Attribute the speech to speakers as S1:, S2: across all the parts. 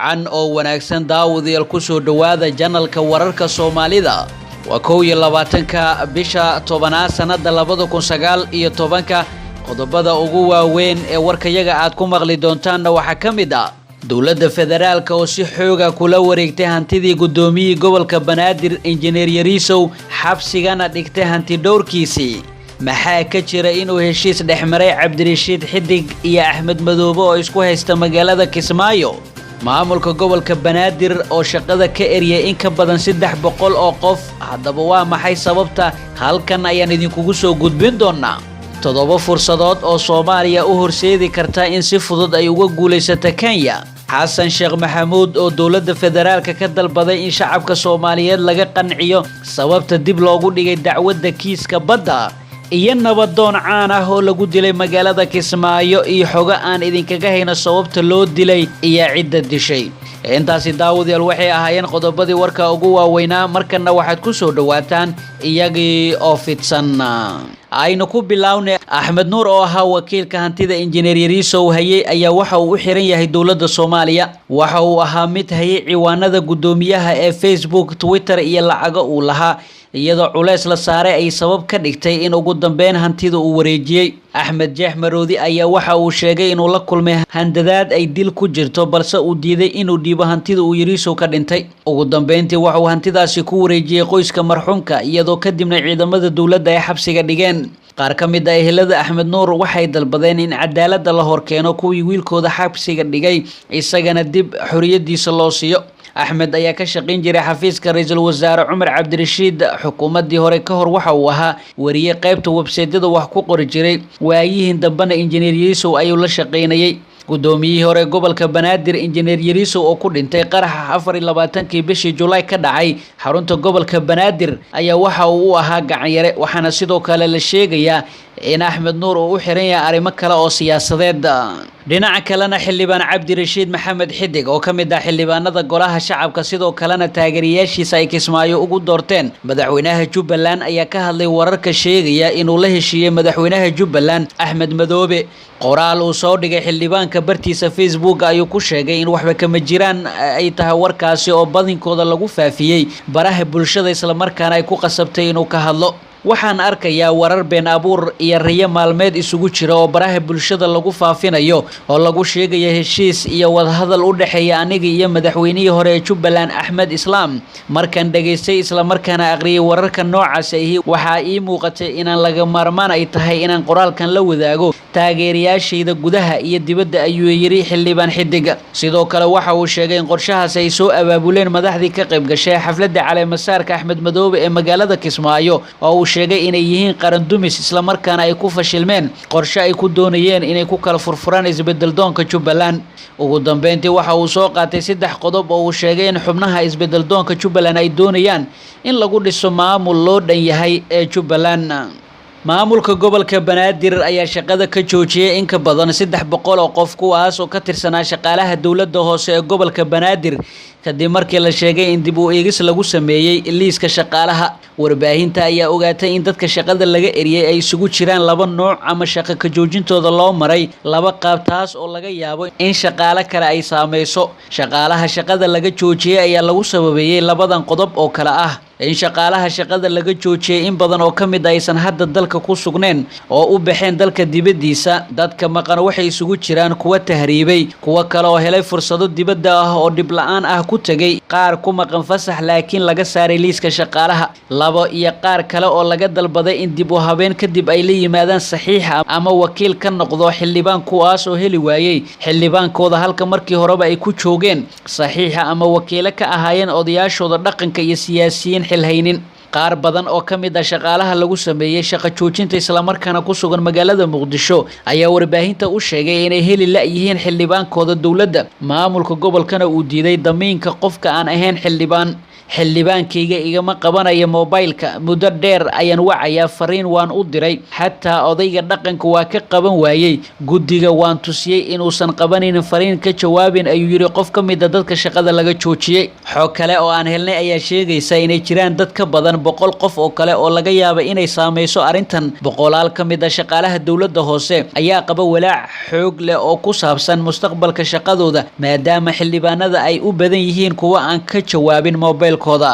S1: Wacan oo wanaagsan, daawadayaal, kusoo dhowaada janalka wararka Soomaalida. Waa 21-ka bisha 10aad sannada 2019. Qodobada ugu waaweyn ee warkayaga aad ku maqli doontaanna waxaa ka mid ah dowladda federaalka oo si xooga kula wareegtay hantidii guddoomiyihii gobolka Banaadir, Injineer Yariisow, xabsigana dhigtay hanti dhowrkiisii. Maxaa ka jira inuu heshiis dhexmaray Cabdirashiid Xidig iyo Axmed Madoobe oo isku haysta magaalada Kismaayo? Maamulka gobolka Banaadir oo shaqada ka eriyay in ka badan 300 oo qof, haddaba waa maxay sababta? Halkan ayaan idinkugu soo gudbin doonaa. 7 fursadood oo Soomaaliya u horseedi karta in si fudud ay uga guulaysato Kenya. Xasan Sheekh Maxamuud oo dowladda federaalka ka dalbaday in shacabka Soomaaliyeed laga qanciyo sababta dib loogu dhigay dacwadda kiiska badda, iyo nabadoon caan ah oo lagu dilay magaalada Kismaayo iyo xogo aan idinkaga hayno sababta loo dilay iyo cidda dishay. Intaasi, daawadayaal, waxay ahaayeen qodobadii warka ugu waaweynaa. Markanna waxaad ku soo dhowaataan iyagii oo fidsan. Aynu ku bilownay. Axmed Nuur oo ahaa wakiilka hantida Injineer Yariisow hayey ayaa waxa uu u xiran yahay dowladda Soomaaliya. Waxa uu ahaa mid hayay ciwaanada guddoomiyaha ee Facebook, Twitter iyo lacago uu lahaa, iyadoo culeys la saaray ay sabab ka dhigtay in ugu dambeyn hantida uu wareejiyey. Axmed Jeex Maroodi ayaa waxa uu sheegay inuu la kulmay handadaad ay dil ku jirto, balse uu diiday inuu dhiibo hantida uu Yariisow ka dhintay. Ugu dambeyntii waxauu hantidaasi ku wareejiyey qoyska marxuumka, iyadoo kadibna ciidamada dowladda ay xabsiga dhigeen. Qaar ka mid ah ehelada Axmed Nuur waxay dalbadeen in cadaaladda la horkeeno kuwii wiilkooda xabsiga dhigay, isagana dib xoriyadiisa loo siiyo. Axmed ayaa ka shaqayn jiray xafiiska ra-iisul wasaare Cumar Cabdirashiid xukuumaddii hore. Ka hor waxa uu ahaa wariye qaybta websaydyada wax ku qori jiray. Waayihiin dambena Injineer Yariisow ayuu la shaqaynayay. Guddoomiyihii hore gobolka Banaadir, Injineer Yariisow, oo ku dhintay qaraxa 24-kii bishii Julaay ka dhacay xarunta gobolka Banaadir, ayaa waxa uu u ahaa gacanyare. Waxaana sidoo kale la sheegayaa in Axmed Nuur uu u xiran yahay arrimo kale oo siyaasadeed. Dhinaca kalena, xildhibaan Cabdirashiid Maxamed Xidig oo ka mid ah xildhibaanada golaha shacabka, sidoo kalena taageerayaashiisa ay Kismaayo ugu doorteen madaxweynaha Jubbaland, ayaa ka hadlay wararka sheegaya inuu la heshiiyey madaxweynaha Jubbaland, Axmed Madoobe. Qoraal uu soo dhigay xildhibaanka bartiisa Facebook ayuu ku sheegay in waxba kama jiraan ay tahay warkaasi oo badinkooda lagu faafiyey baraha bulshada, islamarkaana ay ku qasabtay inuu ka hadlo. "Waxaan arkayaa warar been abuur iyo riyo maalmeed isugu jira oo baraha bulshada lagu faafinayo, oo lagu sheegaya heshiis iyo wadahadal u dhexeeya aniga iyo madaxweynihii hore ee Jubbaland, Axmed Islaam. Markaan dhegaystay islamarkaana aqriyay wararka noocaas ahi, waxaa ii muuqatay inaan laga maarmaan ay tahay inaan qoraalkan la wadaago taageerayaashayda gudaha iyo dibadda," ayuu yidhi xildhibaan Xidiga. Sidoo kale waxa uu sheegay in qorshahaas ay soo abaabuleen madaxdii ka qayb gashay xafladda caleemasaarka Axmed Madoobe ee magaalada Kismaayo, oo uu sheegay inay yihiin qaran dumis, islamarkaana ay ku fashilmeen qorshe ay ku doonayeen inay ku kala furfuraan isbedel doonka Jubbaland. Ugu dambeyntii waxa uu soo qaatay saddex qodob oo uu sheegay in xubnaha isbedel doonka Jubbaland ay doonayaan in lagu dhiso maamul loo dhan yahay ee Jubbaland. Maamulka gobolka Banaadir ayaa shaqada ka joojiyay in ka badan 300 oo qof, kuwaas oo ka tirsanaa shaqaalaha dowladda hoose ee gobolka Banaadir, kadib markii la sheegay in dib u eegis lagu sameeyey liiska shaqaalaha. Warbaahinta ayaa ogaatay in dadka shaqada laga eriyey ay isugu jiraan laba nooc, ama shaqo ka joojintooda loo maray laba qaab, taas oo laga yaabo in shaqaale kale ay saameyso. Shaqaalaha shaqada laga joojiyey ayaa lagu sababeeyey labadan qodob oo kale ah: in shaqaalaha shaqada laga joojiyey in badan oo ka mid aysan hadda dalka ku sugneen oo u baxeen dalka dibaddiisa. Dadka maqan waxay isugu jiraan kuwa tahriibay, kuwo kale oo helay fursado dibadda ah oo dhib la-aan ah ku tegay, qaar ku maqan fasax laakiin laga saaray liiska shaqaalaha, labo iyo qaar kale oo laga dalbaday in dib u habeen kadib ay la yimaadaan saxiixa ama wakiil ka noqdo xildhibaan, kuwaas oo heli waayey xildhibaankooda, halka markii horeba ay ku joogeen saxiixa ama wakiilo ka ahaayeen odayaashooda dhaqanka iyo siyaasiyiin xilhaynin. Qaar badan oo ka mid ah shaqaalaha lagu sameeyey shaqo joojinta, islamarkaana ku sugan magaalada Muqdisho, ayaa warbaahinta u sheegay inay heli la-yihiin xildhibaankooda dowladda, maamulka gobolkana uu diiday damiinka qofka aan ahayn xildhibaan. "Xildhibaankayga igama qabanayo moobaylka, muddo dheer ayaan wacayaa, fariin waan u diray, xataa odayga dhaqanka waa ka qaban waayey, guddiga waan tusiyey inuusan qabanaynin fariin ka jawaabin," ayuu yidhi qof ka mid a dadka shaqada laga joojiyey. Xog kale oo aan helnay ayaa sheegaysa inay jiraan dad ka badan 100 qof oo kale oo laga yaaba inay saameyso arrintan. Boqolaal ka mid ah shaqaalaha dowladda hoose ayaa qaba walaac xoog leh oo ku saabsan mustaqbalka shaqadooda, maadaama xildhibaanada ay u badan yihiin kuwa aan ka jawaabin moobilkooda.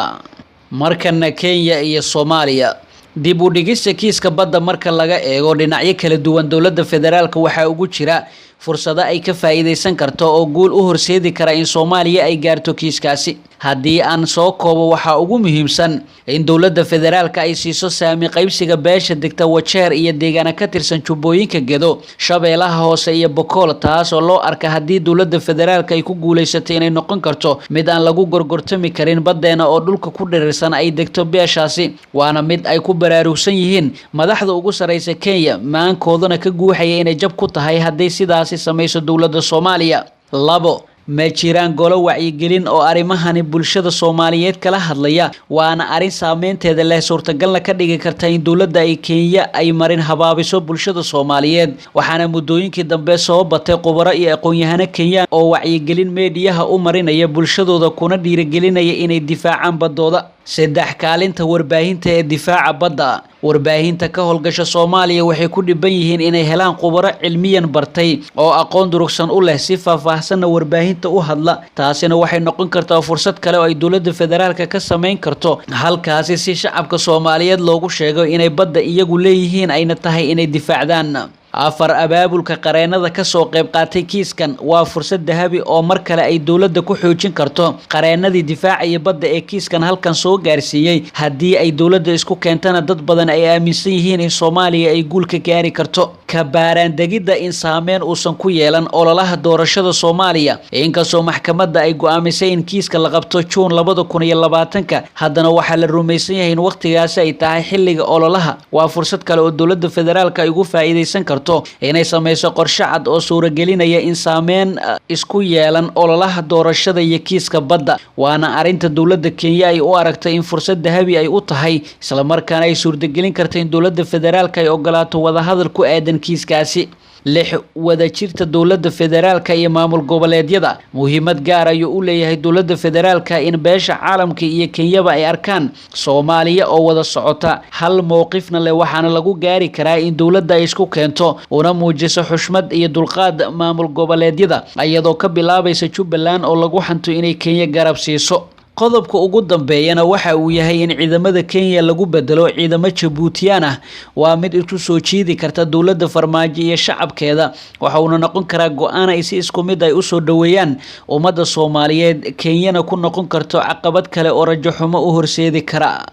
S1: Markana Kenya iyo Soomaaliya. Dib u dhigista kiiska badda marka laga eego dhinacyo kala duwan, dowladda federaalka waxaa ugu jira fursado ay ka faa'iideysan karto oo guul u horseedi kara in Soomaaliya ay gaarto kiiskaasi. Haddii aan soo koobo, waxaa ugu muhiimsan in dowladda federaalka ay siiso saami qaybsiga beesha degta Wajeer iyo deegaana ka tirsan Jubbooyinka, Gedo, Shabeellaha Hoose iyo Bokool, taas oo loo arka haddii dowladda federaalka ay ku guuleysatay inay noqon karto mid aan lagu gorgortami karin baddeena oo dhulka ku dhirirsan ay degto beeshaasi. Waana mid ay ku baraarugsan yihiin madaxda ugu sareysa Kenya, maankoodana ka guuxaya inay jab ku tahay hadday sidaasi samayso dowladda Soomaaliya. Labo, ma jiraan golo wacyigelin oo arrimahani bulshada Soomaaliyeed kala hadlaya, waana arrin saameynteeda leh, suurtagalna ka dhigi karta in dowladda ay Kenya ay marin habaabiso bulshada Soomaaliyeed. Waxaana muddooyinkii dambe soo batay khubaro iyo aqoon-yahano Kenyaan oo wacyigelin meediyaha u marinaya bulshadooda, kuna dhiirigelinaya inay difaacaan baddooda. Saddex, kaalinta warbaahinta ee difaaca badda. Warbaahinta ka howlgasha Soomaaliya waxay ku dhiban yihiin inay helaan khubaro cilmiyan bartay oo aqoon durugsan u leh, si faahfaahsanna warbaahinta u hadla. Taasina waxay noqon kartaa fursad kale oo ay dowladda federaalka ka samayn karto halkaasi, si shacabka Soomaaliyeed loogu sheego inay badda iyagu leeyihiin, ayna tahay inay difaacdaan. Afar, abaabulka qareenada kasoo qayb qaatay kiiskan waa fursad dahabi oo mar kale ay dowladda ku xoojin karto qareenadii difaacaya badda ee kiiskan halkan soo gaarsiiyey. Haddii ay dowladda isku keentana, dad badan ay aaminsan yihiin in Soomaaliya ay guul ka gaari karto. Ka baaraandegidda in saameyn uusan ku yeelan ololaha doorashada Soomaaliya. Inkastoo maxkamadda ay go-aamisay in kiiska la qabto Juun 2020-ka, haddana waxaa la rumaysan yahay in waqtigaasi ay tahay xilliga ololaha. Waa fursad kale oo dowladda federaalka ay ugu faa'iideysan karto inay sameyso qorshe cad oo suuragelinaya in saameyn isku yeelan ololaha doorashada iyo kiiska badda. Waana arrinta dowladda Kenya ay u aragtay in fursad dahabi ay u tahay, islamarkaana ay suurtagelin karta in dowladda federaalka ay ogolaato wadahadal ku aadan kiiskaasi. Lix, wadajirta dowladda federaalka iyo maamul goboleedyada. Muhiimad gaar ayuu u leeyahay dowladda federaalka in beesha caalamka iyo Kenyaba ay arkaan Soomaaliya oo wada socota, hal mowqifna leh. Waxaana lagu gaari karaa in dowladda ay isku keento una muujiso xushmad iyo dulqaad maamul goboleedyada, iyadoo ka bilaabaysa Jubbaland oo lagu xanto inay Kenya garab siiso. Qodobka ugu dambeeyana waxa uu yahay in ciidamada Kenya lagu bedelo ciidamo Jabuutiyaan ah. Waa mid isku soo jiidi karta dowladda Farmaajo iyo shacabkeeda, waxa uuna noqon karaa go-aan ay si isku mid ay usoo dhoweeyaan ummadda Soomaaliyeed, Kenyana ku noqon karto caqabad kale oo rajo xumo u horseedi kara.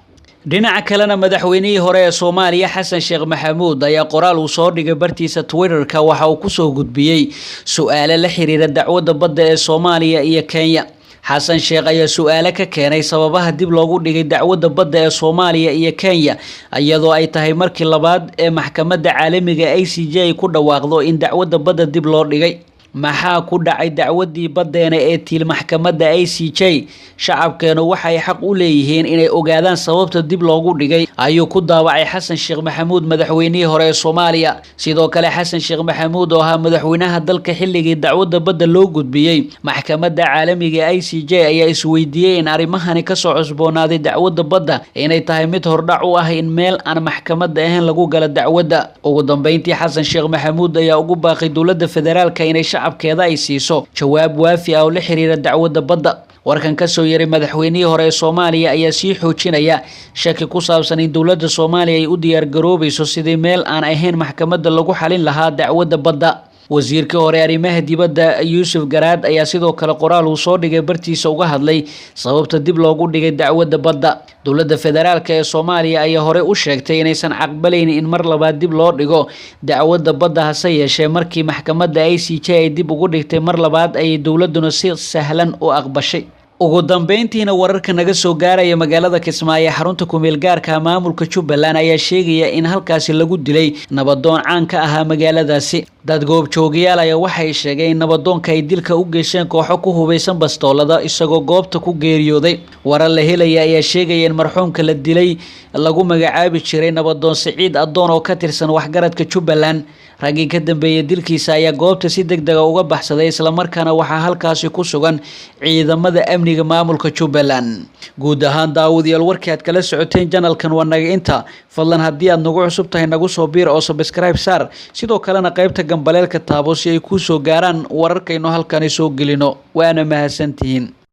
S1: Dhinaca kalena, madaxweynihii hore ee Soomaaliya Xasan Sheekh Maxamuud ayaa qoraal uu soo dhigay bartiisa Twitterka waxa uu kusoo gudbiyey su-aale la xiriira dacwadda badda ee Soomaaliya iyo Kenya. Xasan Sheekh ayaa su-aale ka keenay sababaha dib loogu dhigay dacwadda badda ee Soomaaliya iyo Kenya, iyadoo ay tahay markii labaad ee maxkamadda caalamiga ICJ ay ku dhawaaqdo in dacwadda badda dib loo dhigay. Maxaa ku dhacay dacwadii baddeena ee tiil maxkamadda ICJ? Shacabkeenu waxay xaq u leeyihiin inay ogaadaan sababta dib loogu dhigay, ayuu ku daawacay Xasan Sheekh Maxamuud, madaxweynihii hore ee Soomaaliya. Sidoo kale, Xasan Sheekh Maxamuud oo ahaa madaxweynaha dalka xilligii dacwadda badda loo gudbiyey maxkamadda caalamiga ICJ ayaa isweydiiyey in arrimahani kasoo cusboonaaday dacwadda badda inay tahay mid hordhac u ah in meel aan maxkamadda ahayn lagu galo dacwadda. Ugu dambeyntii, Xasan Sheekh Maxamuud ayaa ugu baaqay dowladda federaalka inay shacabkeeda ay siiso jawaab waafi ah oo la xiriira dacwadda badda. Warkan kasoo yaray madaxweynihii hore ee Soomaaliya ayaa sii xoojinaya shaki ku saabsan in dowladda Soomaaliya ay u diyaargaroobayso sidii meel aan ahayn maxkamadda lagu xalin lahaa dacwadda badda. Wasiirkii hore arrimaha dibadda Yuusuf Garaad ayaa sidoo kale qoraal uu soo dhigay bartiisa uga hadlay sababta dib loogu dhigay dacwadda badda. Dowladda federaalka ee Soomaaliya ayaa horey u sheegtay inaysan caqbalayn in mar labaad dib loo dhigo dacwadda badda, hase yeeshee markii maxkamadda ICJ ay dib ugu dhigtay mar labaad ayay dowladduna si sahlan u aqbashay. Ugu dambeyntiina, wararka naga soo gaaraya magaalada Kismaayo, xarunta kumeel gaarka maamulka Jubbaland, ayaa sheegaya in halkaasi lagu dilay nabadoon caan ka ahaa magaaladaasi. Dad goobjoogayaal ayaa waxay sheegeen in nabadoonka ay dilka u geysteen kooxo ku hubaysan bastoolada, isagoo goobta ku geeriyooday. Warar la helaya ayaa sheegaya in marxuumka la dilay lagu magacaabi jiray Nabadoon Siciid Adoon oo ka tirsan waxgaradka Jubbaland. Raggii ka dambeeyay dilkiisa ayaa goobta si degdega uga baxsaday, islamarkaana waxaa halkaasi ku sugan ciidamada amniga maamulka Jubbaland. Guud ahaan, daawadayaal, warkii aad kala socoteen janalkan waa naga inta. Fadlan, haddii aad nagu cusub tahay, nagu soo biir oo subscribe saar, sidoo kalena qaybta gambaleelka taabo si ay kuu soo gaaraan wararkaynu halkani soo gelino. Waana mahadsantihiin.